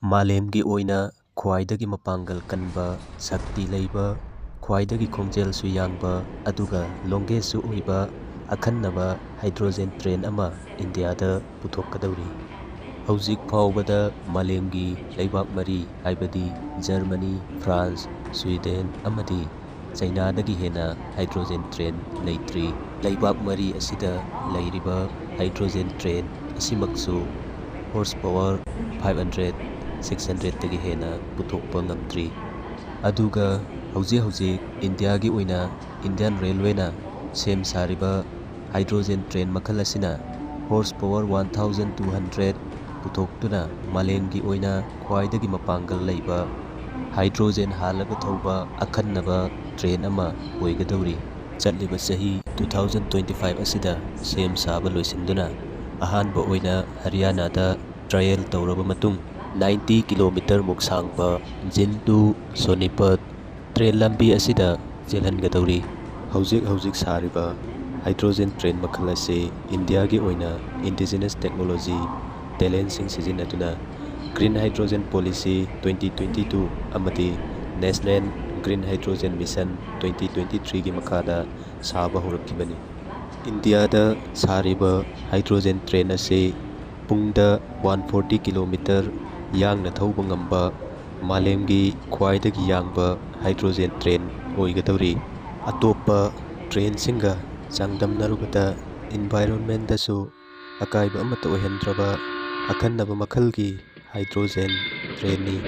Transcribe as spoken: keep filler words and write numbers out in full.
ꯃꯥꯂꯦꯝꯒꯤ ꯑꯣꯏꯅ ꯈ꯭ꯋꯥꯏꯗꯒꯤ ꯃꯄꯥꯡꯒꯜ ꯀꯟꯕ, ꯁꯛꯇꯤ ꯂꯩꯕ, ꯈ꯭ꯋꯥꯏꯗꯒꯤ ꯈꯣꯡꯖꯦꯜꯁꯨ ꯌꯥꯡꯕ, ꯑꯗꯨꯒ ꯂꯣꯡꯒꯦꯁꯁꯨ ꯑꯣꯏꯕ ꯑꯈꯟꯅꯕ ꯍꯥꯏꯗ꯭ꯔꯣꯖꯦꯟ ꯇ꯭ꯔꯦꯟ ꯑꯃ ꯏꯟꯗꯤꯌꯥꯗ ꯄꯨꯊꯣꯛꯀꯗꯧꯔꯤ꯫ ꯍꯧꯖꯤꯛ ꯐꯥꯎꯕꯗ ꯃꯥꯂꯦꯝꯒꯤ ꯂꯩꯕꯥꯛ ꯃꯔꯤ, ꯍꯥꯏꯕꯗꯤ ꯖꯔꯃꯅꯤ, ꯐ꯭ꯔꯥꯟꯁ, ꯁ꯭ꯋꯤꯗꯦꯟ ꯑꯃꯗꯤ ꯆꯩꯅꯥꯗꯒꯤ ꯍꯦꯟꯅ ꯍꯥꯏꯗ꯭ꯔꯣꯖꯦꯟ ꯇ꯭ꯔꯦꯟ ꯂꯩꯇ꯭ꯔꯤ꯫ ꯂꯩꯕꯥꯛ ꯃꯔꯤ ꯑꯁꯤꯗ ꯂꯩꯔꯤꯕ ꯍꯥꯏꯗ꯭ꯔꯣꯖꯦꯟ ꯇ꯭ꯔꯦꯟ ꯑꯁꯤꯃꯛꯁꯨ horse power five hundred, six ꯍꯟꯗ꯭ꯔꯦꯠꯇꯒꯤ ꯍꯦꯟꯅ ꯄꯨꯊꯣꯛꯄ ꯉꯝꯗ꯭ꯔꯤ꯫ ꯑꯗꯨꯒ ꯍꯧꯖꯤꯛ ꯍꯧꯖꯤꯛ ꯏꯟꯗꯤꯌꯥꯒꯤ ꯑꯣꯏꯅ ꯏꯟꯗꯤꯌꯥꯟ ꯔꯦꯜꯋꯦꯅ ꯁꯦꯝ ꯁꯥꯔꯤꯕ ꯍꯥꯏꯗ꯭ꯔꯣꯖꯦꯟ ꯇ꯭ꯔꯦꯟ ꯃꯈꯜ ꯑꯁꯤꯅ horse power one thousand two hundred ꯄꯨꯊꯣꯛꯇꯨꯅ ꯃꯥꯂꯦꯝꯒꯤ ꯑꯣꯏꯅ ꯈ꯭ꯋꯥꯏꯗꯒꯤ ꯃꯄꯥꯡꯒꯜ ꯂꯩꯕ ꯍꯥꯏꯗ꯭ꯔꯣꯖꯦꯟ ꯍꯥꯜꯂꯒ ꯊꯧꯕ ꯑꯈꯟꯅꯕ ꯇ꯭ꯔꯦꯟ ꯑꯃ ꯑꯣꯏꯒꯗꯧꯔꯤ꯫ ꯆꯠꯂꯤꯕ ꯆꯍꯤ ꯇꯨ ꯊꯥꯎꯖꯟ ꯇ꯭ꯋꯦꯟꯇꯤ ꯐꯥꯏꯚ ꯑꯁꯤꯗ ꯁꯦꯝ ꯁꯥꯕ ꯂꯣꯏꯁꯤꯟꯗꯨꯅ ꯑꯍꯥꯟꯕ ꯑꯣꯏꯅ ꯍꯔꯤꯌꯥꯅꯥꯗ ꯇ꯭ꯔꯥꯏꯌꯦꯜ ꯇꯧꯔꯕ ꯃꯇꯨꯡ, ꯅꯥꯏꯟꯇꯤ ꯀꯤꯂꯣꯃꯤꯇꯔꯃꯨꯛ ꯁꯥꯡꯕ ꯖꯤꯟꯗꯨ ꯁꯣꯅꯤꯄꯠ ꯇ꯭ꯔꯦꯟ ꯂꯝꯕꯤ ꯑꯁꯤꯗ ꯆꯦꯜꯍꯟꯒꯗꯧꯔꯤ꯫ ꯍꯧꯖꯤꯛ ꯍꯧꯖꯤꯛ ꯁꯥꯔꯤꯕ ꯍꯥꯏꯗ꯭ꯔꯣꯖꯦꯟ ꯇ꯭ꯔꯦꯟ ꯃꯈꯜ ꯑꯁꯤ ꯏꯟꯗꯤꯌꯥꯒꯤ ꯑꯣꯏꯅ ꯏꯟꯗꯤꯖꯤꯅꯁ ꯇꯦꯛꯅꯣꯂꯣꯖꯤ ꯇꯦꯂꯦꯟꯠꯁꯤꯡ ꯁꯤꯖꯤꯟꯅꯗꯨꯅ Green Hydrogen Policy twenty twenty two ꯑꯃꯗꯤ National Green Hydrogen Mission twenty twenty three ꯒꯤ ꯃꯈꯥꯗ ꯁꯥꯕ ꯍꯧꯔꯛꯈꯤꯕꯅꯤ꯫ ꯏꯟꯗꯤꯌꯥꯗ ꯁꯥꯔꯤꯕ ꯍꯥꯏꯗ꯭ꯔꯣꯖꯦꯟ ꯇ꯭ꯔꯦꯟ ꯑꯁꯤ ꯄꯨꯡꯗ ꯋꯥꯟ ꯐꯣꯔꯇꯤ ꯀꯤꯂꯣꯃꯤꯇꯔ ꯌꯥꯡꯅ ꯊꯧꯕ ꯉꯝꯕ ꯃꯥꯂꯦꯝꯒꯤ ꯈ꯭ꯋꯥꯏꯗꯒꯤ ꯌꯥꯡꯕ ꯍꯥꯏꯗ꯭ꯔꯣꯖꯦꯟ ꯇ꯭ꯔꯦꯟ ꯑꯣꯏꯒꯗꯧꯔꯤ꯫ ꯑꯇꯣꯞꯄ ꯇ꯭ꯔꯦꯟꯁꯤꯡꯒ ꯆꯥꯡꯗꯝꯅꯔꯨꯕꯗ ꯏꯟꯚꯥꯏꯔꯣꯟꯃꯦꯟꯗꯁꯨ ꯑꯀꯥꯏꯕ ꯑꯃꯠꯇ ꯑꯣꯏꯍꯟꯗ꯭ꯔꯕ ꯑꯈꯟꯅꯕ ꯃꯈꯜꯒꯤ ꯍꯥꯏꯗ꯭ꯔꯣꯖꯦꯟ ꯇ꯭ꯔꯦꯟꯅꯤ꯫